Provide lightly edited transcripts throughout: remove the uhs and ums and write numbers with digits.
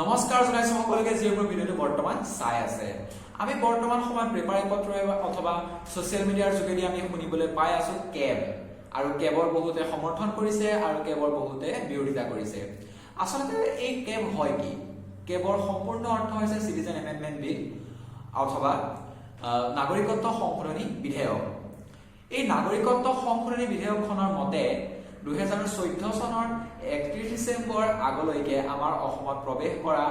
নমস্কাৰ জনাইছো সকলোকে যিয়ে মোৰ ভিডিঅ'টো বৰ্তমান চাই আছে। আমি বৰ্তমান সময়ত পেপাৰে পত্ৰই অথবা ছ'চিয়েল মিডিয়াৰ যোগেদি আমি শুনিবলৈ পাই আছো কেব, আৰু কেবৰ বহুতে সমৰ্থন কৰিছে আৰু কেবৰ বহুতে বিৰোধিতা কৰিছে। আচলতে এই কেব হয় কি? কেবৰ সম্পূৰ্ণ অৰ্থ হৈছে চিটিজেন এমেণ্ডমেণ্ট বিল অথবা নাগৰিকত্ব সংশোধনী বিধেয়ক। এই নাগৰিকত্ব সংশোধনী বিধেয়কখনৰ মতে 2014 চনৰ 31 ডিচেম্বৰ আগলৈকে আমাৰ অসমত প্ৰৱেশ কৰা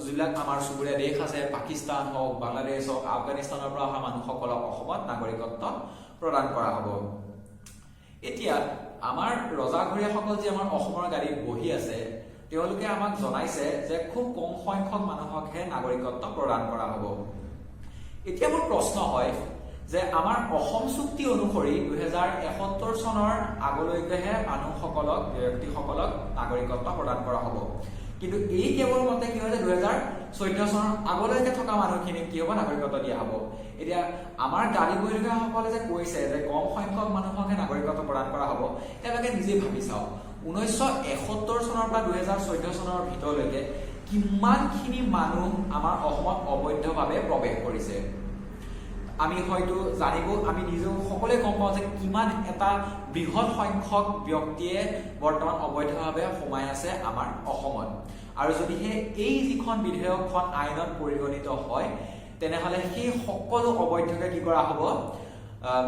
যিবিলাক আমাৰ চুবুৰীয়া দেশ আছে, পাকিস্তান হওক, বাংলাদেশ হওক, আফগানিস্তানৰ পৰা অহা মানুহসকলক অসমত নাগৰিকত্ব প্ৰদান কৰা হ'ব। এতিয়া আমাৰ ৰজাঘৰীয়াসকল যি আমাৰ অসমৰ গাদীত বহি আছে, তেওঁলোকে আমাক জনাইছে যে খুব কম সংখ্যক মানুহকহে নাগৰিকত্ব প্ৰদান কৰা হ'ব। এতিয়া মোৰ প্ৰশ্ন হয় যে আমাৰ অসম চুক্তি অনুসৰি 2071 চনৰ আগলৈকেহে মানুহসকলক, ব্যক্তিসকলক নাগৰিকত্ব প্ৰদান কৰা হ'ব। কিন্তু এই কেবৰ মতে কি হৈছে? 2014 চনৰ আগলৈকে থকা মানুহখিনিক কি হ'ব? নাগৰিকত্ব দিয়া হ'ব। এতিয়া আমাৰ গাদী বহি থকাসকলে যে কৈছে যে কম সংখ্যক মানুহকহে নাগৰিকত্ব প্ৰদান কৰা হ'ব, তেওঁলোকে নিজে ভাবি চাওক, 1971 চনৰ পৰা 2014 চনৰ ভিতৰলৈকে কিমানখিনি মানুহ আমাৰ অসমত অবৈধভাৱে প্ৰৱেশ কৰিছে। আমি হয়তো জানিব, আমি নিজেও সকলোৱে গম পাওঁ যে কিমান এটা বৃহৎ সংখ্যক ব্যক্তিয়ে বৰ্তমান অবৈধভাৱে সোমাই আছে আমাৰ অসমত। আৰু যদিহে এই যিখন বিধেয়কখন আইনত পৰিগণিত হয়, তেনেহ'লে সেই সকলো অবৈধকে কি কৰা হ'ব?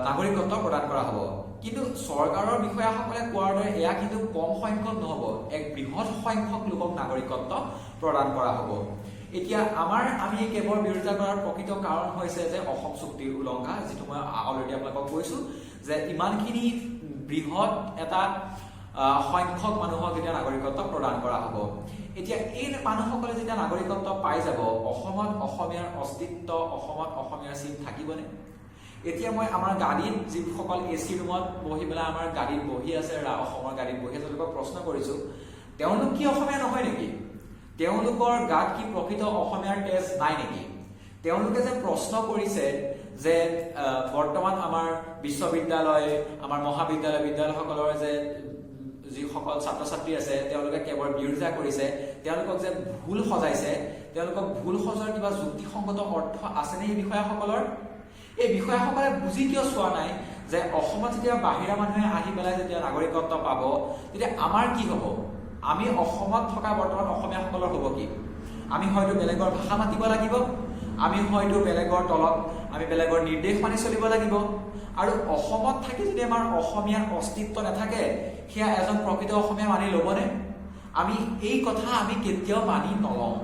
নাগৰিকত্ব প্ৰদান কৰা হ'ব। কিন্তু চৰকাৰৰ বিষয়াসকলে কোৱাৰ দৰে এয়া কিন্তু কম সংখ্যক নহ'ব, এক বৃহৎ সংখ্যক লোকক নাগৰিকত্ব প্ৰদান কৰা হ'ব। এতিয়া আমি এই কেবৰ বিৰোধিতা কৰাৰ প্ৰকৃত কাৰণ হৈছে যে অসম চুক্তিৰ উলংঘা, যিটো মই অলৰেডি আপোনালোকক কৈছো যে ইমানখিনি বৃহৎ এটা সংখ্যক মানুহক যেতিয়া নাগৰিকত্ব প্ৰদান কৰা হ'ব, এতিয়া এই মানুহসকলে যেতিয়া নাগৰিকত্ব পাই যাব, অসমত অসমীয়াৰ অস্তিত্ব, অসমত অসমীয়াৰ চিন থাকিবনে? এতিয়া মই আমাৰ গাদীত যিসকল এ চি ৰুমত বহি পেলাই আমাৰ গাদীত বহি আছে, অসমৰ গাদীত বহি আছে, তেওঁলোকক প্ৰশ্ন কৰিছো, তেওঁলোক কি অসমীয়া নহয় নেকি? তেওঁলোকৰ গাত কি প্ৰকৃত অসমীয়াৰ তেজ নাই নেকি? তেওঁলোকে যে প্ৰশ্ন কৰিছে যে বৰ্তমান আমাৰ বিশ্ববিদ্যালয়, আমাৰ মহাবিদ্যালয়, বিদ্যালয়সকলৰ যে যিসকল ছাত্ৰ ছাত্ৰী আছে, তেওঁলোকে কেৱল বিৰোধিতা কৰিছে, তেওঁলোকক যে ভুল সজাইছে, তেওঁলোকক ভুল সজোৱাৰ কিবা যুক্তিসংগত অৰ্থ আছেনে এই বিষয়াসকলৰ? এই বিষয়াসকলে বুজি কিয় চোৱা নাই যে অসমত যেতিয়া বাহিৰা মানুহে আহি পেলাই যেতিয়া নাগৰিকত্ব পাব, তেতিয়া আমাৰ কি হ'ব? আমি অসমত থকা বৰ্তমান অসমীয়াসকলৰ হ'ব কি? আমি হয়তো বেলেগৰ ভাষা মাতিব লাগিব, আমি হয়তো বেলেগৰ তলত, আমি বেলেগৰ নিৰ্দেশ মানি চলিব লাগিব। আৰু অসমত থাকি যদি আমাৰ অসমীয়াৰ অস্তিত্ব নাথাকে, সেয়া এজন প্ৰকৃত অসমীয়া মানি ল'বনে? আমি এই কথা আমি কেতিয়াও মানি নলওঁ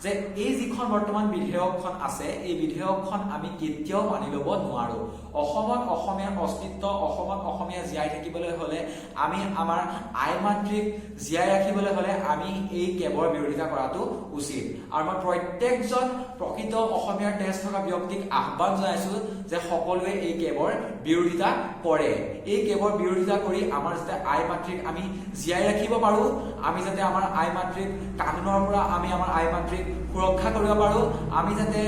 যে এই যিখন বৰ্তমান বিধেয়কখন আছে, এই বিধেয়কখন আমি কেতিয়াও মানি ল'ব নোৱাৰো। অসমত অসমীয়াৰ অস্তিত্ব, অসমত অসমীয়া জীয়াই থাকিবলৈ হলে, আমি আমাৰ আই মাতৃক জীয়াই ৰাখিবলৈ হলে আমি এই কেবৰ বিৰোধিতা কৰাটো উচিত। আৰু মই প্ৰত্যেকজন প্ৰকৃত অসমীয়াৰ তেজ থকা ব্যক্তিক আহ্বান জনাইছো যে সকলোৱে এই কেবৰ বিৰোধিতা কৰে। এই কেবৰ বিৰোধিতা কৰি আমাৰ যাতে আই মাতৃক আমি জীয়াই ৰাখিব পাৰো, আমি যাতে আমাৰ আই মাতৃক কানুনৰ পৰা আমি আমাৰ আই মাতৃক সুৰক্ষা কৰিব পাৰো, আমি যাতে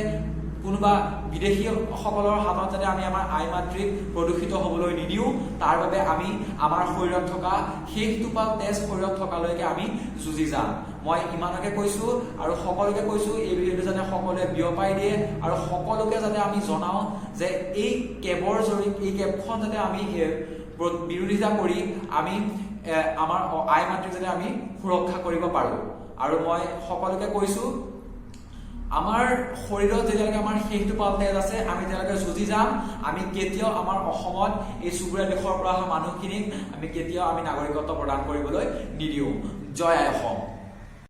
কোনোবা বিদেশীসকলৰ হাতত যাতে আমি আমাৰ আই মাতৃক প্ৰদূষিত হ'বলৈ নিদিওঁ, তাৰ বাবে আমি আমাৰ শৰীৰত থকা শেষ টোপাল তেজ শৰীৰত থকালৈকে আমি যুঁজি যাম। মই ইমানকে কৈছো আৰু সকলোকে কৈছো, এই ভিডিঅ'টো যাতে সকলোৱে বিয়পাই দিয়ে আৰু সকলোকে যাতে আমি জনাওঁ যে এই কেবৰ জৰি এই কেবখন যাতে আমি বিৰোধিতা কৰি আমি আমাৰ আই মাতৃক যাতে আমি সুৰক্ষা কৰিব পাৰো। আৰু মই সকলোকে কৈছো, আমাৰ শৰীৰত যেতিয়ালৈকে আমাৰ শেষ টোপাল তেজ আছে, আমি তেতিয়ালৈকে যুঁজি যাম। আমি কেতিয়াও আমাৰ অসমত এই চুবুৰীয়া দেশৰ পৰা অহা মানুহখিনিক আমি কেতিয়াও আমি নাগৰিকত্ব প্ৰদান কৰিবলৈ নিদিওঁ। জয় আই অসম।